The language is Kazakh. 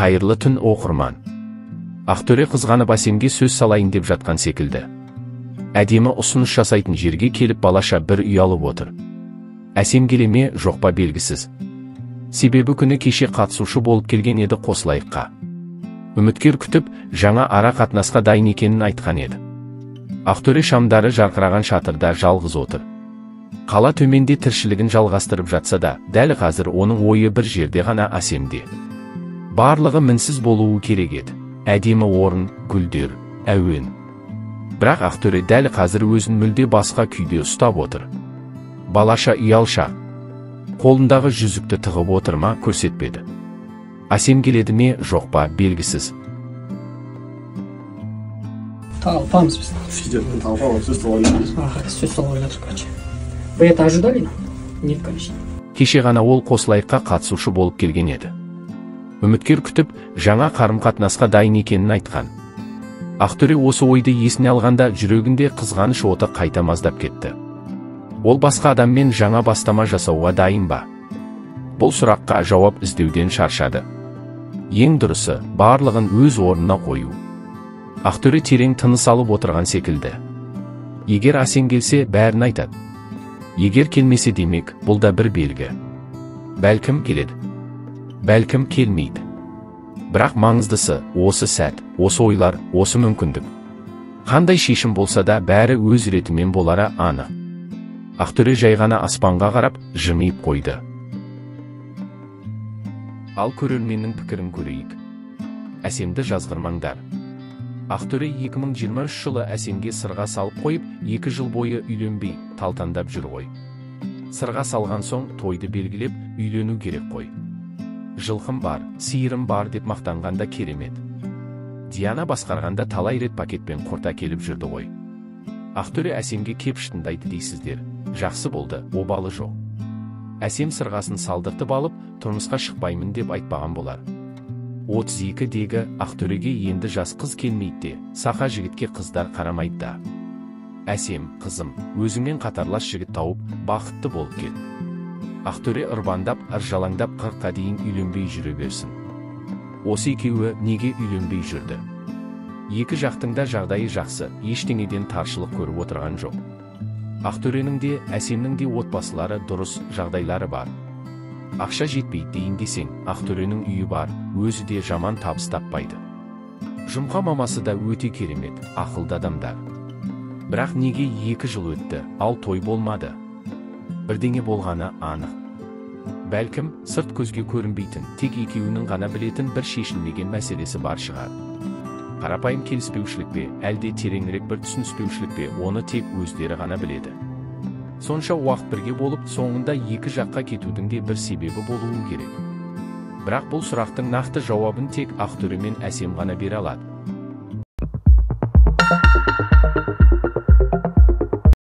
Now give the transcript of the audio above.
Қайырлы түн, оқырман. Ақтөре қызғанып Әсемге сөз салайын деп жатқан секілді. Әдемі ұсыныс жасайтын жерге келіп балаша бір үй алып отыр. Әсем келе ме, жоқ па белгісіз. Себебі күні кеше қатысушы болып келген еді қосылайыққа. Үміткер күтіп, жаңа ара қатынасқа дайын екенін айтқан еді. Ақтөре шамдары жарқыраған шатырда жалғыз отыр. Қала төменде тіршілігін жалғастырып жатса да, дәл қазір оның ойы бір жерде ғана, Әсемде. Барлығы мінсіз болуы керек еді. Әдемі орын, гүлдер, әуен. Бірақ Ақтөре дәл қазір өзін мүлде басқа күйде ұстап отыр. Балаша ұялшақ. Қолындағы жүзікті тығып отыр ма, көрсетпеді. Әсем келеді ме, жоқ па, белгісіз. Толпамыз біз. Сөйтіп толпа сөз солай. Ага, сөз солай жатыр, короче. Вы это ожидали? Нет, конечно. Кеше ғана ол қосылайыққа қатысушы болып келген еді. Үміткер күтіп, жаңа қарым-қатынасқа дайын екенін айтқан. Ақтөре осы ойды есіне алғанда жүрегінде қызғаныш оты қайта маздап кетті. Ол басқа адаммен жаңа бастама жасауға дайын ба? Бұл сұраққа жауап іздеуден шаршады. Ең дұрысы, барлығын өз орнына қою. Ақтөре терең тыныс алып отырған секілді. Егер Әсем келсе, бәрін айтады. Егер келмесе, демек, бұл да бір белгі. Бәлкім келеді. Бәлкім келмейді. Бірақ маңыздысы осы сәт, осы ойлар, осы мүмкіндік. Қандай шешім болса да, бәрі өз ретімен болары анық. Ақтөре жай ғана аспанға қарап, жымиып қойды. Ал көрерменнің пікірін көрейік. Әсемді жазғырмаңдар. Ақтөре 2023 жылы Әсемге сырға салып қойып, 2 жыл бойы үйленбей, талтаңдап жүр ғой. Сырға салған соң тойды белгілеп, үйлену керек қой. Жылқым бар, сиырым бар деп мақтанғанда керемет. Диана басқарғанда талай рет пакетпен құрт әкеліп жүрді ғой. Ақтөре Әсемге кеп шытындайды дейсіздер. Жақсы болды, обалы жоқ. Әсем сырғасын салдыртып алып, тұрмысқа шықпаймын деп айтпаған болар. 32-дегі Ақтөреге енді жас қыз келмейді де, сақа жігітке қыздар қарамайды да. Әсем, қызым, өзіңмен қатарлас жігіт тауып, бақытты болып кет. Ақтөре ырбандап, ыржалаңдап 40-қа дейін үйленбей жүре берсін. Осы екеуі неге үйленбей жүрді? Екі жақтың да жағдайы жақсы, ештеңеден таршылық көріп отырған жоқ. Ақтөренің де, Әсемнің де отбасылары дұрыс, жағдайлары бар. Ақша жетпейді дейін десең, Ақтөренің үйі бар, өзі де жаман табыс таппайды. Жұмқа мамасы да өте керемет, ақылды адамдар. Бірақ неге 2 жыл өтті, ал той болмады? Бірдеңе болғаны анық. Бәлкім, сырт көзге көрінбейтін, тек екеуінің ғана білетін бір шешілмеген мәселесі бар шығар. Қарапайым келіспеушілік пе, әлде тереңірек бір түсініспеушілік пе, оны тек өздері ғана біледі. Сонша уақыт бірге болып, соңында екі жаққа кетудің де бір себебі болуы керек. Бірақ бұл сұрақтың нақты жауабын тек Ақтөре мен Әсем ғана бере алады.